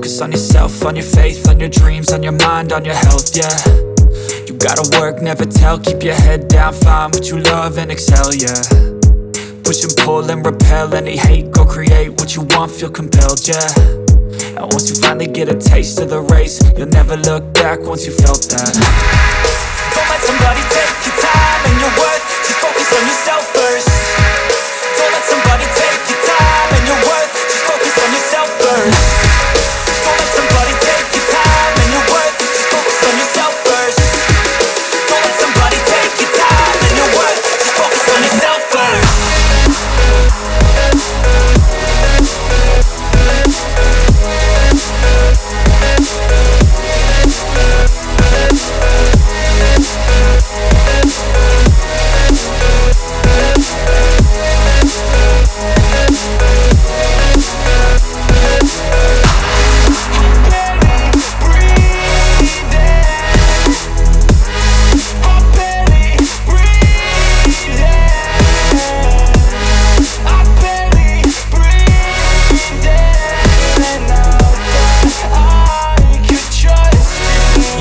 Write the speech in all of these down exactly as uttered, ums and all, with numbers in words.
Focus on yourself, on your faith, on your dreams, on your mind, on your health, yeah. You gotta work, never tell, keep your head down, find what you love and excel, yeah. Push and pull and repel any hate, go create what you want, feel compelled, yeah. And once you finally get a taste of the race, you'll never look back once you felt that. Don't let somebody take your time and your worth, just focus on yourself first. Don't let somebody take your time and your worth, just focus on yourself first. Don't let somebody take your time and your worth, just focus on yourself first. Don't let somebody take your time and your worth, just focus on yourself first.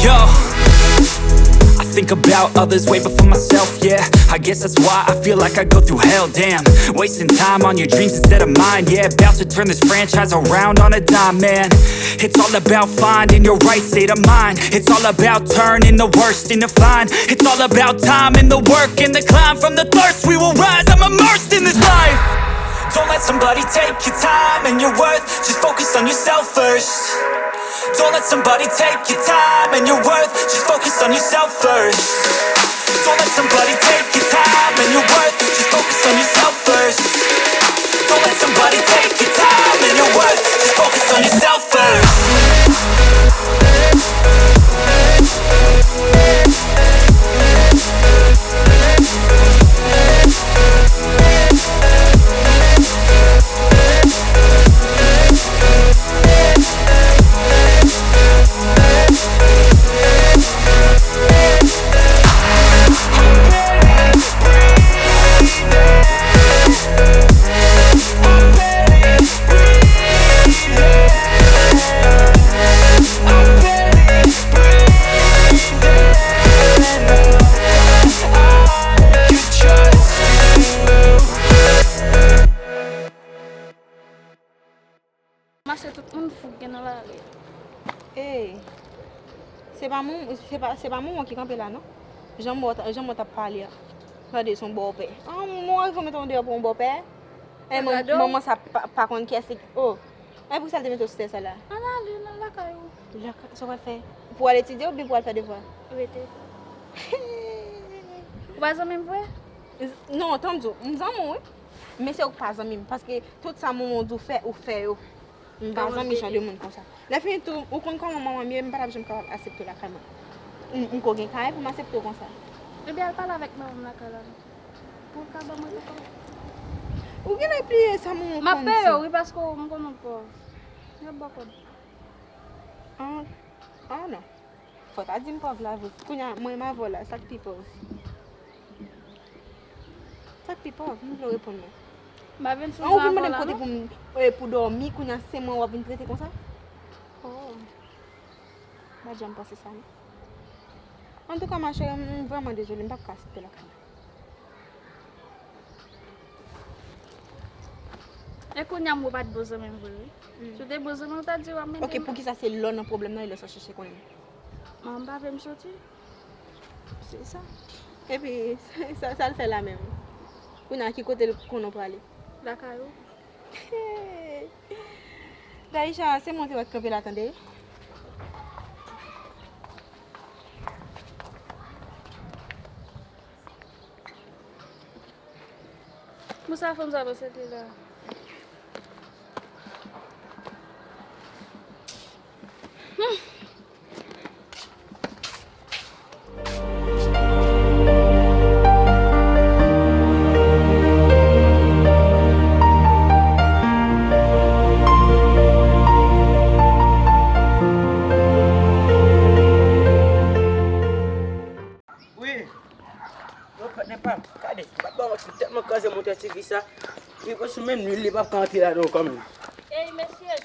Yo, I think about others way before myself, yeah. I guess that's why I feel like I go through hell, damn. Wasting time on your dreams instead of mine, yeah. About to turn this franchise around on a dime, man. It's all about finding your right state of mind. It's all about turning the worst into fine. It's all about time and the work and the climb. From the thirst we will rise. I'm immersed in this life. Don't let somebody take your time and your worth. Just focus on yourself first. Don't let somebody take your time and your worth. Just focus on yourself first. Don't let somebody take your time and your worth. Just focus on yourself first. Don't let somebody take your time and your worth. Just focus on yourself first. Mache tout moun fou k gen nan lari a. Ey, se pa moun, se pa, se pa moun ki kanpe la, non. Jan mwen, jan mwen t ap pale a. Gade, se yon bòpè. An, mwen rive mete yon deyò pou yon bòpè. E manman sa pa, pa konn kiyès li. Oh. E poukisa l te mete w sou tè sa la? Ann ale nan lakay ou. Lakay, sa w pral fè? Pou w al etidye oubyen pou w al fè devwa? Rete. Ou pa zanmi m vre? Non, tann m di w, m zanmi w, wi. Men se ou k pa zanmi m, paske tout sa manman w di w fè, ou fè yo. M pa zanmi jan de moun konsa. Lè fini tou, ou konn kòman manman m ye, m pa t ap janm kapab aksepte w lakay mwen. M, m ko gen kay pou m aksepte w konsa. Ebyen, al pale avèk manman m lakay la, non. Pou l ka ban mwen repo. Ou genlè bliye sa manman w konn di. M ap peye w, wi, paske w, m konnen w pòv. Y ap ba w kòb. Ah, ah, non. Fò w ta di m pòv la vre. Kounye a, mwen m avè w la, sa k pi pòv? Sa k pi pòv? M vle w reponn mwen. M pa vin sou zafè la, non. An, ou vin mande m kote pou m, eh, pou dòmi, kounye a se mwen w ap vin trete konsa? Oh. M pa t janm panse sa, non. Antouka, ma chérie, m vrèman dezole, m p ap ka aksepte lakay mwen. E kounye a m wè w pa t bon zanmi m vre, wi. Si w te bon zanmi m, ou ta di w ap mennen m. Ok, poukisa se lè w nan pwoblèm nan, e lè sa w chèche konnen m? Manman m pa vle m soti. Se sa. Epi, sa, sa l fè la menm? Kounye a, ki kote l konnen w prale? Lakay ou. Daisha, se mwen te wè k kanpe la, tande. Pou sa fanm sa panse li la. Hmm. Wi. Yo, patnè pa m, gade, m ap ba w manti, tèlman kraze motè ti fi sa. Li pran sou menm lwil, li p ap ka antre ladan ankò menm. Ey, mesye.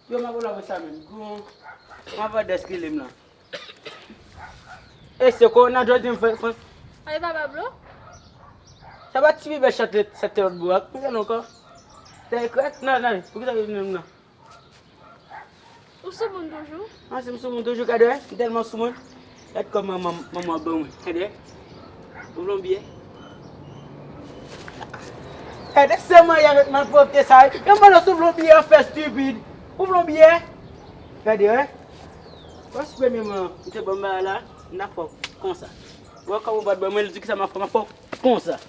Yo, m ap la wè sa menm. Gon, m ap wè dèske lè m lan. E se kowona jodi m fè fè. Ay, pa Pablo? Sa pa ti bibè chante sèt lòt bò ak. Pou ki sa non ankò? Tè krèk? Nan, nan, pou ki sa vin menm nan? Ou sou moun toujou? Ah, si m sou moun toujou, gade, wè, m tèlman sou moun. Gad kòman manman ban mwen. Gade, wè. Ou vle yon biyè? Gade, se manyen avèk malpwòpte sa, wè. Yon moun sou vle yon biyè, an fè stupid. Ou vle yon biyè? Gade, wè. Wè, si premyèman, ou te ban m bagay la, m ta fè w konsa. Wè, kòm ou pa t ban mwen, li di ki sa m ap fè, m ap fè w konsa.